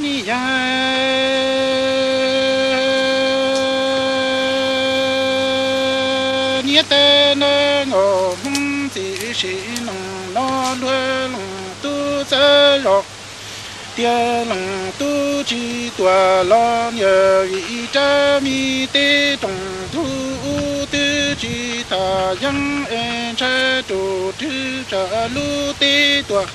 Niam yog niam tais neeg nkauj Hmoob txiv sim neej no luag leej tub xav zog tias leej tub tsis tuaj los niam vim rab me teb rooj ntug ub twb tsis tham yeeb es ntshai rau rwg tsam lub teb tuaj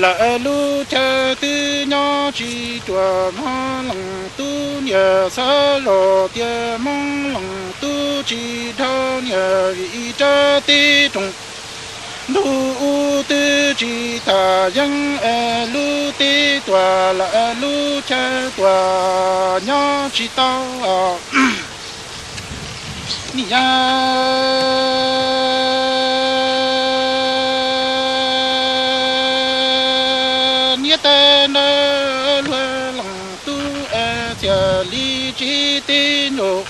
lawm lub chaw twb nyob tsis ruam. Hmoob leej tub niam xav zog tias Hmoob leej tub tsis dhau niam vim rab teb rooj ntug ub twb tsis tham yeeb es lub teb tuaj lawm lub chaw tuaj nyob tsis tau. Niam yog niam tais neeg nkauj luag leej tub es txhiaj li tsis teb nraug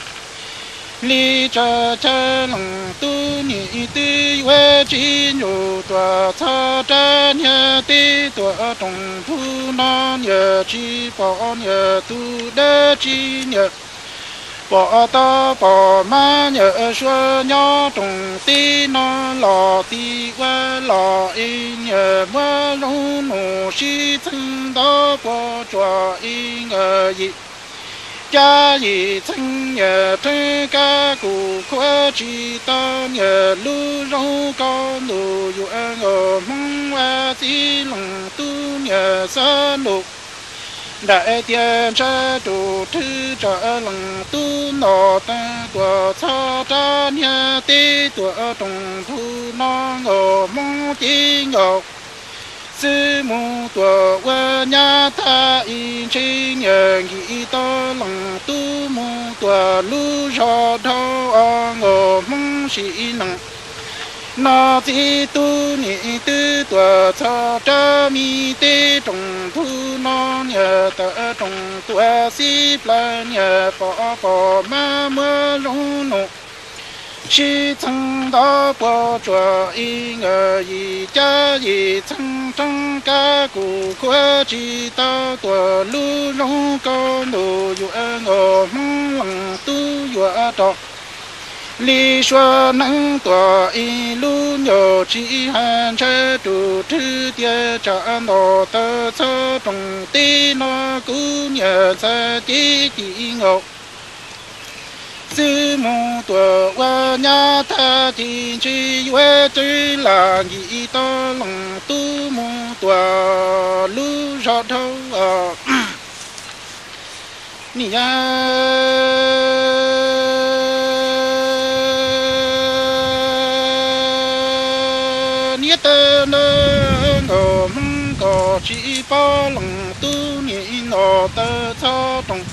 li tsa chaw leej tub nim twb yuav tsis nraug tuaj txog rab niag teb tuaj rooj ntug no niam tsis pom niam tus dab tsi niam pom tau pom mas niam suav nyob rooj teb no los tib ua los es niam muab zoo num sib txheej ntau puas tsuam es nkawd yim cab yim txheej niam rheeb kab kuj khuab tsis tau niam lub zoo kauj ntuj yuav nkauj Hmoob ua txiv leej tub niam xav nraug nraim tias ntshai rau rwg tsam leej tub nto tawg tuaj txog rab niag teb tuaj rooj ntug no nkauj Hmoob ces nkauj xwb mus tuaj ua nyab thab ib ntshis niam nkim tau leej tub mus tuaj lub zog dhau nkauj Hmoob sim neej no txiv tub nim twb tuaj txog rab me teb rooj ntug no niam tawm rooj tuaj xib plaws niam pom pom mas muab zoo num sib txheej ntau puas tsuam es nkawd yim cab yim txheej rheeb kab kuj khuab tsis tau tuaj lub zoo kauj ntuj yuav nkauj Hmoob leej tub yuav rov li suav neeb tuaj es lub ncauj tsis hais ntshai rau rwg tias tsam nto tawg txog rooj teb no kuv niam ntxhais ces ci nkauj xwb mus tuaj ua nyab thab ces ntshai yuav twb lam nkim tau leej tub mus tuaj lub zog dhau. Niam yog niam tais neeg nkauj Hmoob koj tsis paub leej tub nim nto tawg txog rooj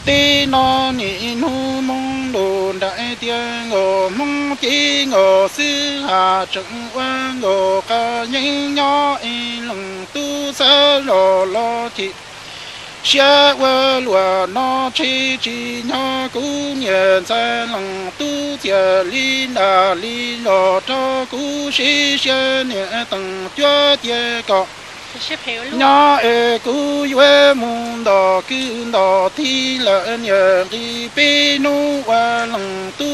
teb no nim hnub moos ntuj nraim tias nkauj Hmoob ces nkauj xwb has tseem ua nkauj qab yeeb nyob es leej tub xav zog los ces siab ua luaj no tsheb tsis nyob kuv niam ntxhais leej tub txias li nram li los rau kuv sib siab niam teem cuab tias kom nyob es kuv yuav mus nto kwj nto tij lawm niam nqis peb hnub ua leej tub